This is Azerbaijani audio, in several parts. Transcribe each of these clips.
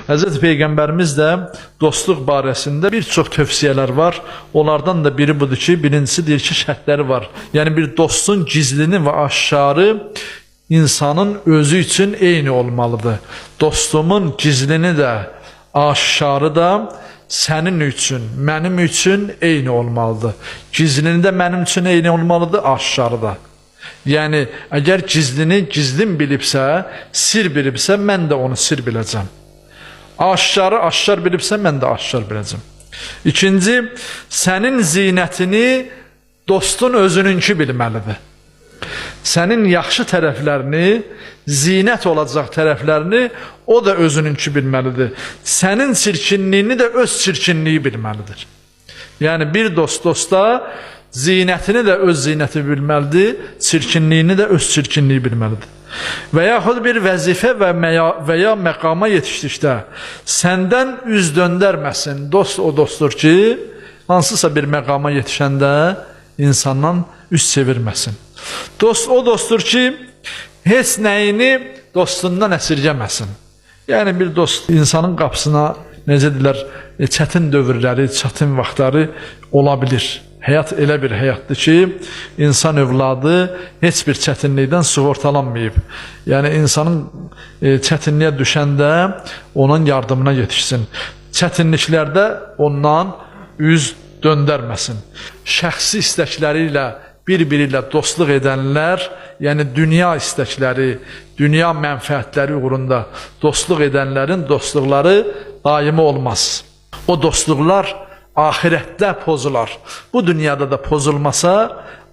Həzrəti Peyğəmbərimiz də dostluq barəsində bir çox tövsiyələr var. Onlardan da biri budur ki, birincisi deyir ki, şərtləri var. Yəni bir dostun gizlini və aşkarı insanın özü üçün eyni olmalıdır. Dostumun gizlini də, aşkarı da sənin üçün, mənim üçün eyni olmalıdır. Gizlini də mənim üçün eyni olmalıdır, aşkarı da. Yəni əgər gizlini gizlin bilibsə, sir bilibsə, mən də onu sir biləcəm. Aşkarı aşkar bilibsə, mən də aşkar biləcəm. İkinci, sənin zinətini dostun özününki bilməlidir. Sənin yaxşı tərəflərini, zinət olacaq tərəflərini o da özününki bilməlidir. Sənin çirkinliyini də öz çirkinliyi bilməlidir. Yəni bir dost dosta zinətini də öz zinəti bilməlidir, çirkinliyini də öz çirkinliyi bilməlidir. Və yaxud bir vəzifə və və ya məqama yetişdikdə səndən üz döndərməsin. Dost o dostdur ki, hansısa bir məqama yetişəndə insandan üz çevirməsin. Dost o dostdur ki, heç nəyini dostundan əsirgəməsin. Yəni bir dost insanın qapısına necə deyirlər, çətin dövrləri, çətin vaxtları ola bilir. Həyat elə bir həyatdır ki, insan övladı heç bir çətinlikdən sığortalanmayıb. Yəni insanın çətinliyə düşəndə onun yardımına yetişsin. Çətinliklərdə ondan üz döndərməsin. Şəxsi istəkləri ilə bir-biri ilə dostluq edənlər, yəni dünya istəkləri, dünya mənfəətləri uğrunda dostluq edənlərin dostluqları daimi olmaz. O dostluqlar axirətdə pozular. Bu dünyada da pozulmasa,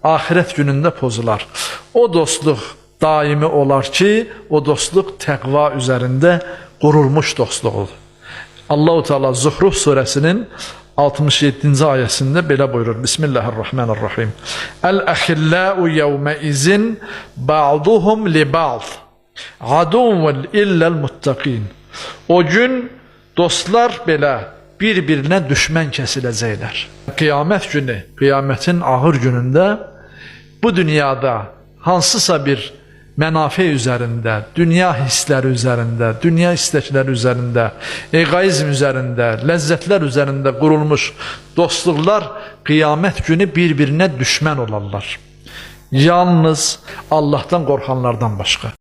axirət günündə pozular. O dostluq daimi olar ki, o dostluq təqva üzərində qurulmuş dostluqdur. Allahu Teala Zuhruf surəsinin 67-ci ayəsində belə buyurur. Bismillahirrahmanirrahim. Əl-əxilləu yevmə izin ba'duhum li ba'd aduvun illəl muttaqin. O gün dostlar belə bir-birinə düşmən kəsiləcəklər. Qiyamət günü, qiyamətin ağır günündə bu dünyada hansısa bir mənafe üzərində, dünya hissləri üzərində, dünya istəkləri üzərində, egoizm üzərində, ləzzətlər üzərində qurulmuş dostluqlar qiyamət günü bir-birinə düşmən olarlar. Yalnız Allahdan qorxanlardan başqa.